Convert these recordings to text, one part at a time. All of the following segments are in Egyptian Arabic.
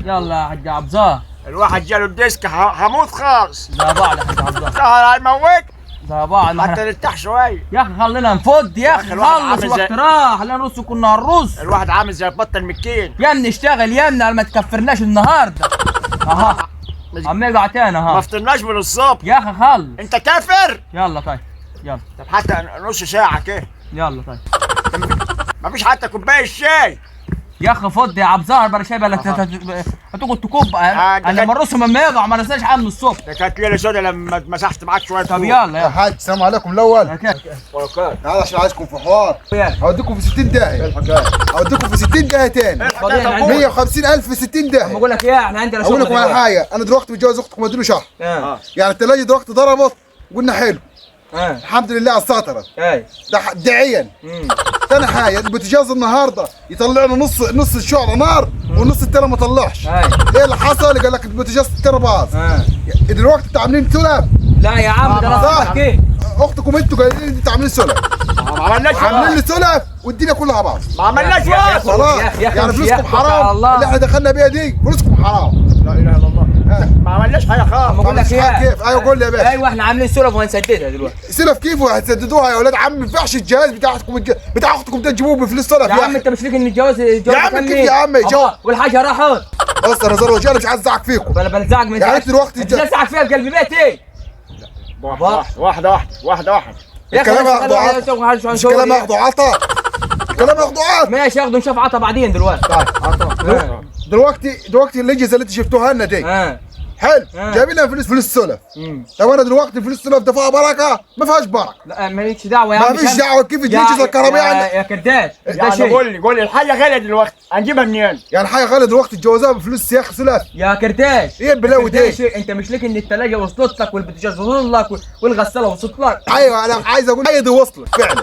يلا يا حاج عبد الظاهر. الواحد جاله ال disc هموت خالص. زي بعض يا حاج عبد الظاهر. سهر هيموت. زي بعض. حتى نرتاح شوية يا اخي، خلينا نفض يا اخي، خلص الوقت راح، خلينا نرص، كنا هنرص. الواحد عامل زي البطة المكين. يا ابني اشتغل يا ابني، ما تكفرناش النهارده. اها عم يقع تاني. اها ما فطرناش من الصبح يا اخي، خلص. انت كافر. يلا طيب يلا. طب حتى نص ساعة كده. يلا طيب. مفيش حتى كوباية شاي يا اخي. فض يا عبد الظاهر، بلا شاي بلا هتقعد تكب. انا لما الرص ما يقع ما رسناش حاجة من الصبح. ده كانت ليلة سودا لما مسحت معاك شوية. طب يلا يا حاج. السلام عليكم. الاول تعالى عشان عايزكم في حوار. هوديكم في 60 داهية. هوديكم في 60 داهية تاني. 150,000 في 60 داهية. بقول لك ايه، احنا عندنا شغل. اقول لكم على حاجة، انا دلوقتي متجوز اختكم اديله شهر. يعني الثلاجة دلوقتي ضربت قلنا حلو. الحمد لله ساترت. ده داعيا. ثاني حاجة البوتاجاز النهارده يطلع لنا نص الشعلة نار والنص التاني ما طلعش. ايه اللي حصل؟ قال لك البوتاجاز التاني باظ. دلوقتي انتوا عاملين سلف. لا يا عم ده كيف؟ اختكم انتوا قايلين انتوا عاملين سلف. ما عملناش. عاملين لي سلف والدنيا كلها باظ. ما عملناش. خلاص يعني فلوسكم حرام اللي احنا دخلنا بيها دي، فلوسكم حرام. لا اله الا الله. ما عملناش حاجة خالص. بقول لك ايه؟ كيف؟ ايوه قول لي يا باشا. ايوه احنا عاملين سلف وهنسددها دلوقتي. سلف كيف وهتسددوها يا اولاد عم؟ ما ينفعش الجهاز بتاعتكم بتاع اختكم ده تجيبوه بفلوس سلف. يا عم انت مش ليك ان الجواز يا عم كيف يا عم الجواز والحاجة راحت. بس انا زار وجهي، انا مش عايز ازعق فيكم. بلا بلزعق من يعني دلوقتي انت بتزعق فيها بقلب بيتي. واحدة واحدة واحدة واحدة. الكلام ياخده عطا، الكلام ياخده عطا، الكلام ياخده عطا. ماشي ياخده، نشوف عطا بعدين دلوقتي. طيب دلوقتي الاجهزة اللي انت شفتوها لنا دي حلو، جايبين لنا فلوس سلف. طب انا دلوقتي فلوس سلف ده فيها بركة؟ ما فيهاش بركة. لا مالكش دعوه يا عم. ما فيش دعوه. كيف الاجهزة الكهربائية يا كرداش؟ يعني قول لي الحاجة غالية دلوقتي هنجيبها منين؟ يعني الحاجة غالية دلوقتي تجوزها بفلوس يا اخي سلف يا كرداش. ايه البلاوي دي؟ انت مش لك ان الثلاجة وصلت لك والبوتاجاز وصل لك والغساله وصلت لك. ايوه انا عايز اقول الحاجة دي وصلت فعلا.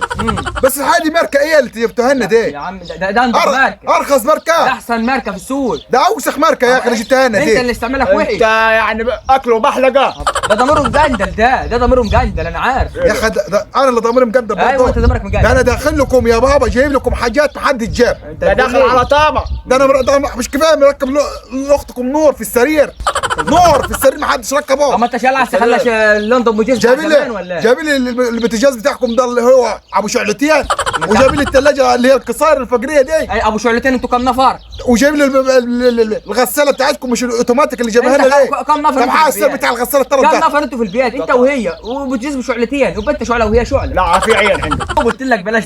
بس الحاجة دي ماركة ايه اللي جبتوها لنا دي؟ يا عم ده انضف ماركة، ارخص ماركة، ده احسن ماركة في السوق، ده اوسخ ماركة يا اخي اللي جبتها لنا دي. انت اللي استعمالك وحش. انت يعني اكله بحلقة. ده ضميره مجندل، ده ضميره مجندل، انا عارف يا اخي. ده انا اللي ضميري مجندل برضه. ايوه انت ضميرك مجندل. ده انا داخل لكم يا بابا جايب لكم حاجات محدش جاب. انت داخل على طابق. ده انا ده مش كفاية مركب لاختكم نور في السرير. نور في السرير محدش ركبه. طب ما انت شال عسل خلاش لندن بوتاجاز زمان ولا ايه؟ جايبين لي البوتاجاز بتاعكم ده اللي هو ابو شعلتين، وجايبين لي الثلاجة اللي هي القصير الفقريه دي. اي ابو شعلتين. انتوا كم نفر؟ وجايب لي الغسالة بتاعتكم مش الاوتوماتيك اللي جايبها لنا ليه؟ كم نفر؟ طب عايز بتاع الغسالة الطرف ده. كم نفر انتوا في البيت؟ انت وهي، وبوتاجاز بشعلتين، وبنت شعله وهي شعله. لا في عيال عندك. قلت لك بلاش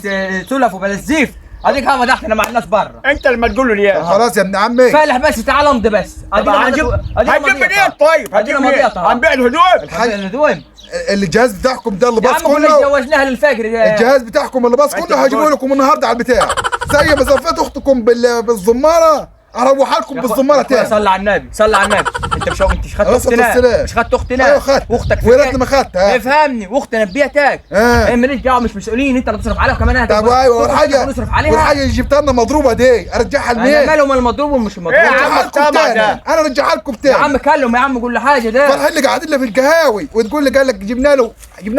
سلف وبلاش زيف، اديك ها فتحتنا مع الناس بره. انت اللي ما تقول له ليه. خلاص يا ابن عمي فالح، بس تعال امضي بس. هتجيب منين طيب؟ هتجيب منين؟ هنبيع الهدوم؟ الهدوم الجهاز بتاعكم ده اللي باظ كله يا عم جوزناها للفجر. ده الجهاز بتاعكم اللي باظ كله هجيبه لكم النهارده على البتاع. زي ما زفيت اختكم بالزماره اروح لكم بالزماره تاني. صلي على النبي، صلي على النبي. انت مش انت خدت اختنا؟ مش خدت اختنا؟ ايوه خدت. واختك ويا ريتني ما خدتها. افهمني، واختنا ببيتك. ماليش دعوه، مش مسؤولين، انت اللي تصرف عليها وكمان. طب ايوه والحاجة والحاجة اللي جبتها لنا مضروبة دي ارجعها لمين؟ انا مالهم المضروب ومش المضروب؟ ارجعها لكم تاني، انا ارجعها لكم تاني. يا عم كلم يا عم، قول له حاجة. ده فرحين اللي قاعدين لنا في القهاوي وتقول لي قال لك جبنا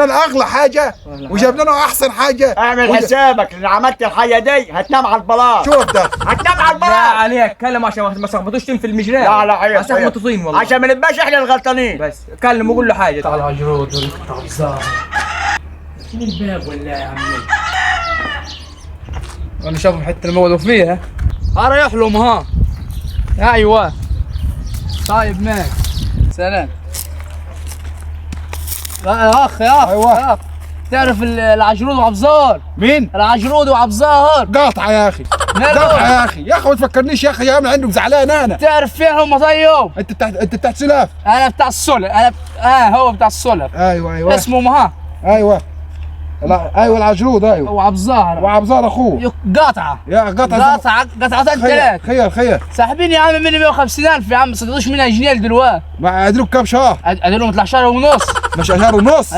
له اغلى حاجة وجبنا له احسن حاجة. اعمل حسابك لو عملت الحاجة دي هتنام على البلاط. شوف ده هتنام على البلاط. لا عليك كلم عشان ما تلخبطوش في المجرى. لا لا عيب عشان طين والله، عشان ما نبقاش احنا الغلطانين. بس كلم وقول له حاجة. طالع عجرود ولا عبزار فين الباب ولا يا عمي؟ انا شايف الحتة اللي موجودوا فيها رايح لهم. ها ايوه طيب ماشي سلام. يا اخ يا اخ. ايوه اخ تعرف العجرود وعبزار؟ مين؟ العجرود وعبزار. قاطعه يا اخي، قاطعه يا اخي، يا اخي ما تفكرنيش يا اخي، يا عم عندهم زعلان انا. تعرف فيهم طيب؟ انت بتاع سلف؟ انا بتاع السلف، انا هو بتاع السلف. ايوه ايوه اسمه مها. ايوه لا ايوه العجرود. ايوه وعبزار، وعبزار اخوه. قاطعه يا قاطعه قاطعه قاطعتين ثلاث. خير خير. ساحبين يا عم مني 150,000 يا عم، ما صدقوش منها جنيه دلوقتي. ما ادري كم شهر؟ اديلهم طلع شهر ونص. مش شهر ونص؟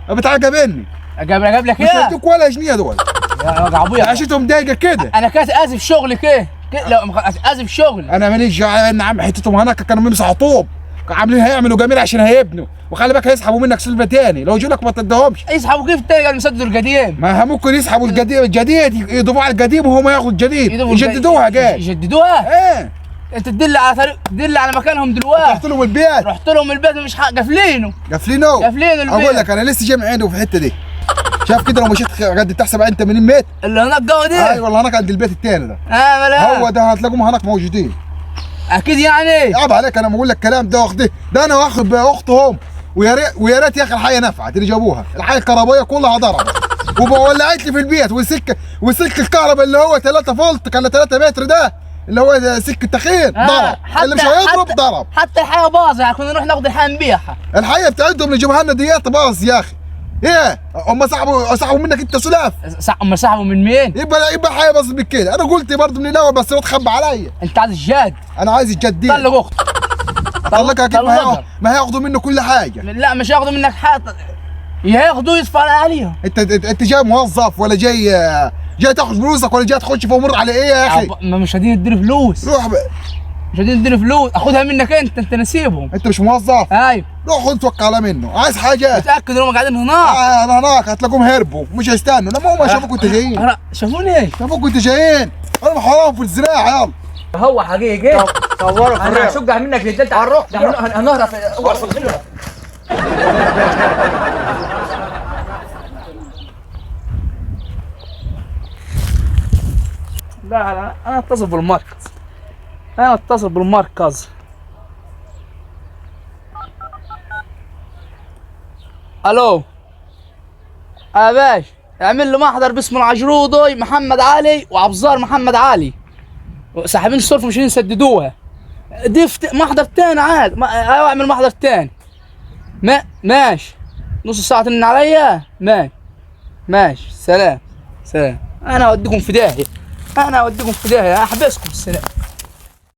بتعجبني. اجيب لك ايه؟ مش هدوك ولا جنيه دول. يا ابويا عشتهم ضايقه كده. انا كانت اسف شغلي كده، لو اسف شغلي. انا ماليش يا عم، حتتهم هناك كانوا بيمسحوا طوب، عاملين هيعملوا جميل عشان هيبنوا، وخلي بالك هيسحبوا منك سلفه تاني لو يجوا لك ما تديهمش. يسحبوا كيف تاني؟ قالوا مسدوا القديم. ما ممكن يسحبوا الجديد يضيفوا على القديم وهم ياخدوا الجديد، يجددوها. جاي يجددوها؟ ايه انت تدل على طريق، تدل على مكانهم دلوقتي. رحت لهم البيت؟ رحت لهم البيت مش حق، قافلينه. قافلينه؟ قافلينه البيت. اقول لك انا لسه جاي من عنده في الحتة دي. شايف كده لو مشيت قد بتاع 70 80 متر اللي هناك جوه دي. ايوه والله هناك عند البيت الثاني ده. ملا هو ده هتلاقوهم هناك موجودين. اكيد يعني. عيب عليك، انا بقول لك الكلام ده واخده ده، انا واخد باختهم. ويا ريت ويا ريت يا اخي الحية نفعت اللي جابوها، الحية الكهربائية كلها ضربت وولعت لي في البيت، وسلك الكهرباء اللي هو 3 فولت كان 3 متر ده اللي هو سلك التخين ضرب. اللي مش هيضرب ضرب. حتى الحية باظت يعني، كنا نروح ناخد الحية نبيعها. الحية بتاعتهم اللي جابوها لنا ديت باظ يا اخي. ايه هم سحبوا منك انت سلاف؟ هم سحبوا من مين؟ يبقى الحية باظت بالكده. انا قلت برضه من الاول بس هو اتخبى عليا. انت عايز الجد؟ انا عايز الجد دي. طلق اختك. طلقها اكيد، ما هياخدوا منه كل حاجة. لا مش هياخدوا منك حاجة، ياخدوا يصفى عليهم. انت جاي موظف ولا جاي تاخد فلوسك ولا جاي تخش في امور على ايه يا اخي؟ ما مش راضيين يدوني فلوس. روح مش راضيين يدوني فلوس، اخدها منك انت نسيبهم. انت مش موظف؟ ايوه. روح خد توكل على منه. عايز حاجة؟ متاكد انهم قاعدين هناك؟ انا هناك هتلاقوهم هربوا مش هيستنوا. لما هم شافوك وانت جايين. شافوني ايه؟ شافوك وانت جايين، انا حرام في الزراعة. يلا هو حقيقي صوروا في انا هشجع منك للدلتا. هنروح هنهرب. لا لا انا اتصل بالمركز، انا اتصل بالمركز. الو يا باشا، اعمل له محضر باسم العجرودي محمد علي وعبزار محمد علي، ساحبين الصرف مش يسددوها. ضيف محضر تاني عاد. ايوه اعمل محضر تاني. ما ماشي، نص ساعة ترن عليا. ماشي ماشي، سلام سلام. انا اوديكم في داهية، انا اوديكم في داهية، احبسكم السلام.